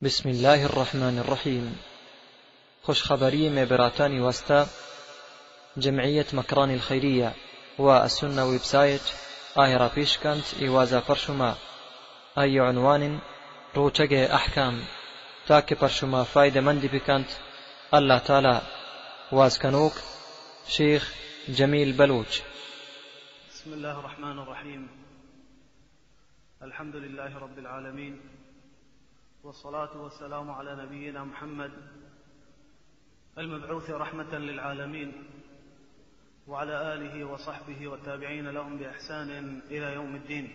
بسم اللہ الرحمن الرحیم۔ خوشخبری مئے براتانی واسطہ جمعیت مکران الخیریہ و السنہ ویب سائٹ آئرا پیش کنت، ای وازا پر شما۔ آئی عنوان روچگ احکام، تاکہ پر شما فائدہ مند بکنت۔ اللہ تعالی واز کنوک شیخ جمیل بلوچ۔ بسم اللہ الرحمن الرحیم۔ الحمد لله رب العالمين، والصلاة والسلام على نبينا محمد المبعوث رحمة للعالمين، وعلى آله وصحبه والتابعين لهم بإحسان إلى يوم الدين۔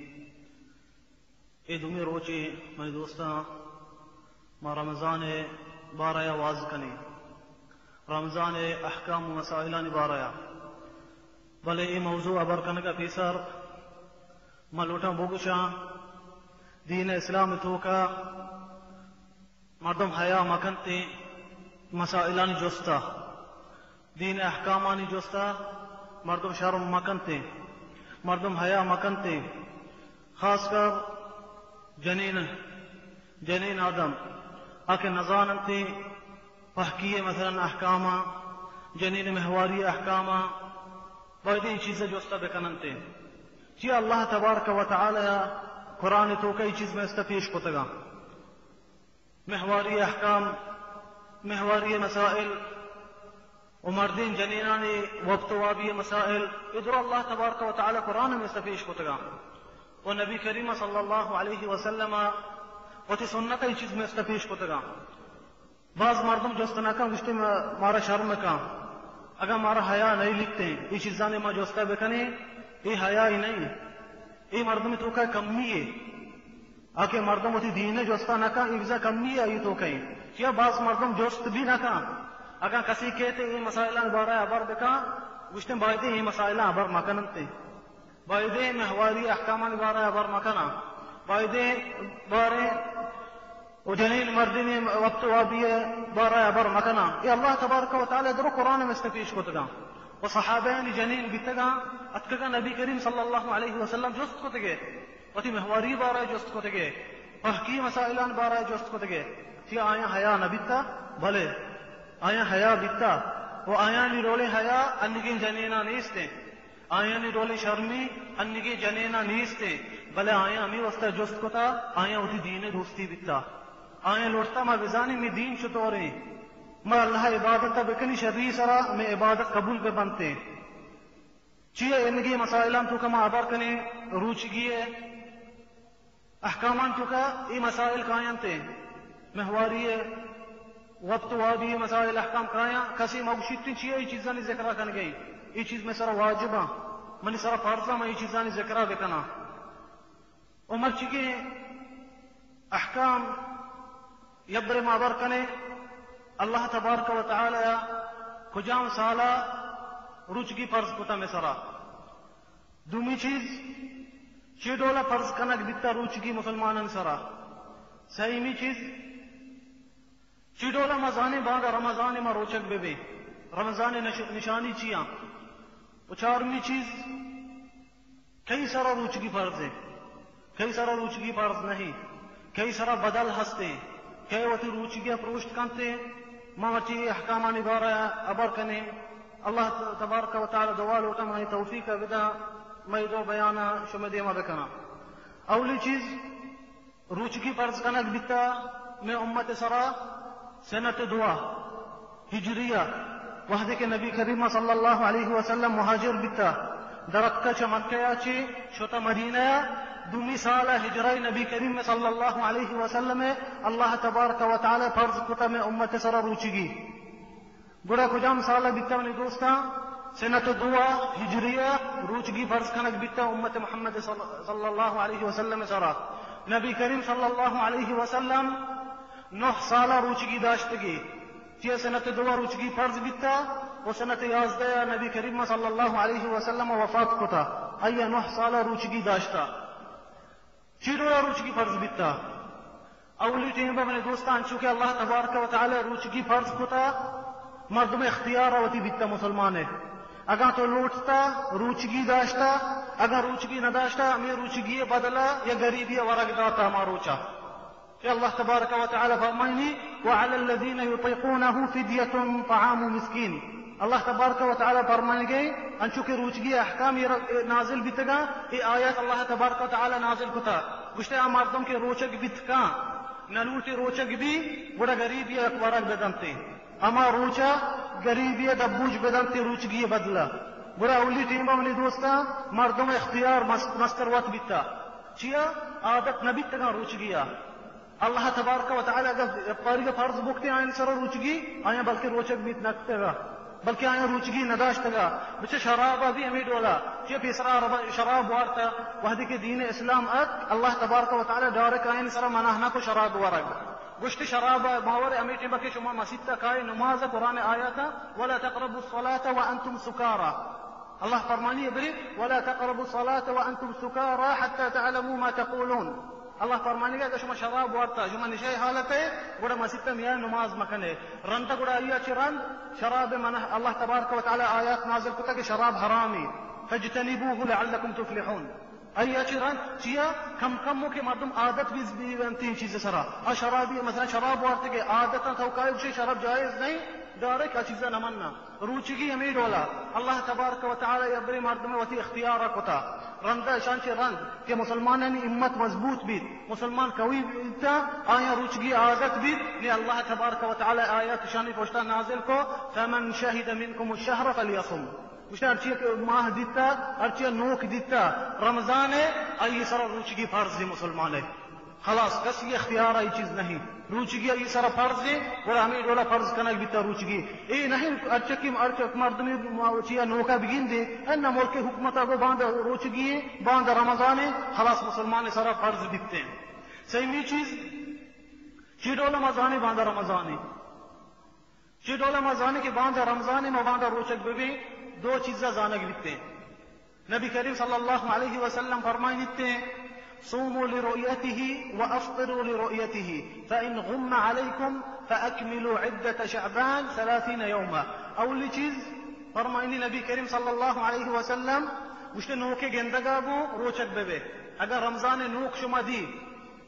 اے دومی روچے منی دوستاں، ما رمضان بارہ واز کنیں، رمضان احکام و مسائلانی بارہ، بلے اے موضوع ابر کنگ ء پیسر من لوٹاں بگوشاں، دین اسلام توکا مردم حیا مکنتیں مسائلانی جستا، دین احکامانی جستا مردم شرم مکنتیں، مردم حیا مکنتیں، خاص کر جنین، جنین آدم آ کہ نزاننتیں پہکی مثلاً احکاما، جنین مہواری احکاما، باید اے چیز جستا بکننتیں۔ چیا اللہ تبارک و تعالی قرآن توکا اے چیز میں است پیش کتگا۔ مہواری احکام، مہواری مسائل و مردین جنینانی وپت و وابی مسائل، اے درا اللہ تبارک و تعالی قرآن میں است پیش کتگا و نبی کریم صلی اللہ علیہ وسلم وتی سنت اے چیز میں است پیش کتگا۔ باز مردم جست نہ کن، گوشتے ما-، مارا شرم کن۔ اگاں مارا حیا نہیں لکھتے، اے چیزانے ما جستا بکنیں، اے حیا ہی نہیں۔ اے مردم توکا کمی ہے۔ آ کہ مردم وتی دین جستا نہ کن، اے بزا کمی ہے، اے توکا ہے۔ چیا باز مردم جست بھی نہ کن۔ اگاں کسی کہتے اے مسائلان بارہ ابر بکن، گوشتے بایدے اے مسائلان ابر مکننتے۔ بایدے مہواری احکامانی بارہ ابر مکناں۔ بایدے بارے و جنین مردین وپت وابی بارہ ابر مکناں۔ اے اللہ تبارک و تعالی درو قرآن میں است پیش کتگاں۔ و صحابیانی جنین بیتگاں، اتکگاں نبی کریم صلی اللہ علیہ وسلم جست کتگے، وتی مہواری بارہ جست کتگے، پہکی مسائلان بارہ جست کتگے۔ چیا آیاں حیا نہ بیتا؟ بلے آیاں حیا بیتا و آیانی رولیں حیا انگیں جنیناں نیستیں۔ آیانی ڈولیں شرمی انگیں جنیناں نیست انت، بلے آیاں ہمے واسطہ جست کتا، آیاں وتی دین ء دوستی بیتا۔ آیاں لوٹتا ما بزانیں مئے دین چطوریں، ما اللہ ء عبادت ء بکنی شری سرا، مئے عبادت قبول بہ بنتیں۔ چیا انگیں مسائلاں توکا ما ہبر کنیں، روچگی ء احکامان توکا اے مسائل کاینت، مہواری ء وپت وابی ء مسائل احکام کایاں، کسے مگوشیت چیا اے چیزانی ذکرا کنگئے؟ اے چیز مئے سرا واجباں، منی سرا فرضاں، من اے چیزانی ذکرا بکناں۔ و مرچی کہ احکام یبرے ما بر کنیں، اللہ تبارک و تعالی کجام سالا روچگی فرض کتا مئے سرا؟ دومی چیز، چی ڈولا فرض کنگ بیتا روچگی مسلمانان سرا؟ سیمی چیز، چی ڈولا ما زانیں باندا رمضان ما روچگ بہ بیں؟ رمضان نش-، نشانی چیاں؟ و چارمی چیز، کئی سرا روچگی فرض ہے، کئی سرا روچگی فرض نہیں، کئی سرا بدل ہستے، کئی وتی روچگی پروشت کنتے، ما مرچی احکامانی بارہ ابر کنیں۔ اللہ تبارک و تعالی دعا لوٹاں مئے توفیق بدا، مئے دو بیان شمئے دیما بکناں۔ اولی چیز، روچگی فرض کنگ بیتا مئے امت سرا سنت دعا ہجریہ، وہدے کہ نبی کریم صلی اللہ علیہ وسلم مہاجر بیتا، درتکا چہ مکہ ء چہ شتا مدینہ ء، دومی سال ہجرہ نبی کریم صلی اللہ علیہ وسلم اللہ تبارک و تعالی فرض کتا مئے امت سرا روچگی۔ گڑا کجام سال ء بیتا منی دوستاں؟ سنت دو ہجری ء روچگی فرض کنگ بیتا امت محمد صلی، صلی اللہ علیہ وسلم سرا۔ نبی کریم صلی اللہ علیہ وسلم نہ سال ء روچگی داشتگی۔ چیا سنت دو ء روچگی فرض بیتا و سنت یازدہ ء نبی کریم صلی اللہ علیہ وسلم وفات کتا۔ آئی ء نہ سال ء روچگی داشتا۔ چی ڈولا روچگی فرض بیتا؟ اولی ٹیم ء منی دوستاں، انچو کہ اللہ تبارک و تعالی روچگی فرض کتا، مردم اختیار وتی بیتا مسلمان ء۔ اگاں تو لوٹتا روچگی داشتا، اگاں روچگی نہ داشتا، ہمے روچگی ء بدلا یا غریبی ء ورگ داتا ہما روچا۔ کہ اللہ تبارک و تعالی فرمائنی، وعلی الذین یطیقونہ فدیۃ طعام مسکین۔ اللہ تبارک و تعالی فرمائنگے، انچو کہ روچگی احکام یہ ر-، نازل بیتگا، اے آیات اللہ تبارک و تعالی نازل کتا۔ گوشتے آ مردم کہ روچگ بیت کاں، نہ لوٹی روچگ بی، گڑا غریبی یک ورگ بدنتے۔ ہما روچا غریبی دبوج بدنتے روچگی بدلا۔ گڑا اولی ٹیمبا منی دوستاں، مردم اختیار مس-، مستر وت بیتا۔ چیا؟ عادت نہ بیتگاں روچگیا۔ اللہ تبارک و تعالی اگر پاریگا فرض بکتے آئین سر روچگی، آیاں بلکہ روچگ بیت نکتگا، بلکہ آیاں روچگی نداشتگا۔ بچہ شرابا بھی ہمیں ڈولا، چیا پیسرا عربا شراب وارتا، وحدی کہ دین اسلام ات، اللہ تبارک و تعالی ڈائریکٹ آئین سر منع نہ کو شراب ورگ۔ گوشت شراب ماور ہمیں ٹیمبا کہ شما مسیت کائے نماز قرآن آیاتا، ولا تقربوا الصلاة وانتم سکارا۔ اللہ فرمانی برے، ولا تقربوا الصلاة وانتم سکارا حتى تعلموا ما تقولون۔ اللہ فرمانی کہ اگر شما شراب وارتا، شما نشے حالت ہے، گڑا مسیت میاں نماز مکنے۔ رند گڑا آیا چی رند؟ شراب منع، اللہ تبارک و تعالی آیات نازل کتا کہ شراب حرامی۔ فاجتنبوه لعلكم تفلحون۔ آیا چی رند؟ چیا؟ کم کم کہ مردم عادت بیز بیونتی چیز سرا۔ آ شرابی، مثلاً شراب وارتے کہ عادتاں تو کائے گوشے شراب جائز نہیں، ڈائریکٹ آ چیزا نہ مننا۔ روچگی ہمیں ڈولا۔ اللہ تبارک و تعالی ابرے مردم وتی اختیار کتا۔ رندا شان چہ رند کہ مسلمانانی ہمت مضبوط بیت، مسلمان قوی بیتا، آیا روچگی عادت بیت، نے اللہ تبارک و تعالی آیات شانی پشتا نازل کو، فمن شهد منكم الشهر فليصم۔ گوشتا ہرچی کہ ماہ دیتا، ہرچی نوک دیتا، رمضان ہے، آئی سر روچگی فرض ہے مسلمان ہے۔ خلاص، کسی اختیار آئی چیز نہیں۔ روچگی آئی سر فرض ہے، گڑا ہمیں ڈولا فرض کنگ بیتا روچگی۔ اے نہیں، ہرچکی، ہرچک مردمی چیا نوکا بگین دے، انا ملک حکومت کو باند روچگی ہے، باند رمضان ہے، خلاص مسلمان سر فرض بیتے ہیں۔ سیمی چیز، چی ڈولا مزانے باند رمضان ہے۔ چی ڈولا ما زانے کہ باندا رمضان ما باندا روچگ ببیں، دو چیزا زانگ بیتے۔ نبی کریم صلی اللہ علیہ وسلم فرمائیتے، صوموا لرؤيته وافطروا لرؤيته فان غم عليكم فاكملوا عدة شعبان ثلاثين يوما۔ اولی چیز فرمائنی نبی کریم صلی اللہ علیہ وسلم، گوشتے نوکے گندگا گو روچگ ببے۔ اگر رمضان نوک شما دی،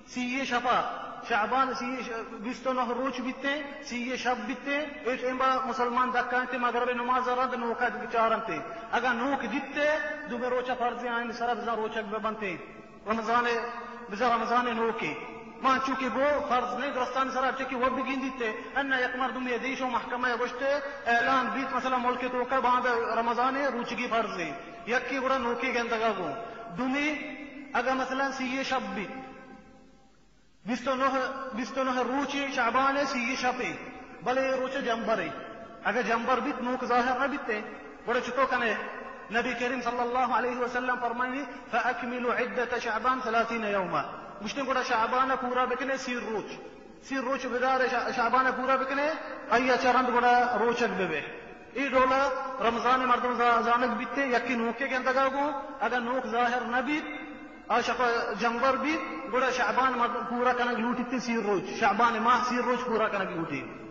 سی شپا، شعبان سی ش-، بیست و نہ روچ بیتے، سی شپ بیتے، اے ٹیمبا مسلمان دکا انتے، مغرب نماز رد نوکا چارنتے۔ اگا نوک دیتے، دومی روچا فرض آئین سرا بزاں روچگ ببنتے۔ رمضان، بزاں رمضان نوکے۔ ما چونکہ گو فرض نہیں، درستان سرا چکی وب گین دیتے۔ انا یک مردم یہ دیش و محکمہ گوشتے، اعلان بیت، مثلاً ملک توکا باند رمضان روچگی فرض ہے۔ یکی گڑا نوکی گندگا گو۔ دومی، اگا مثلاً سی شپ بیت، بیست و نہ، بیست و نہ روچ شعبان ء سی شپ ء، بلے اے روچ جمبر ء۔ اگہ جمبر بیت، نوک ظاہر نہ بیت ء، گڑا چتو کنے؟ نبی کریم صلی اللہ علیہ وسلم فرمائنی، فاکملوا عدة شعبان ثلاثین یوما۔ گوشتن گڑا شعبان ء پورا بکنے سی روچ۔ سی روچ بدار شع-، شعبان ء پورا بکنے، آئی ء چہ رند گڑا روچگ بہ بہ۔ اے ڈولا رمضان مردم زا-، زانگ بیتے، یکی نوکے گندگا گوں، اگہ نوک ظاہر نہ بیت، آ شپ جمبر بیت، گڑا شعبان مردم پورا کنگ لوٹیت سی روچ، شعبان ماہ سی روچ پورا کنگ لوٹیت۔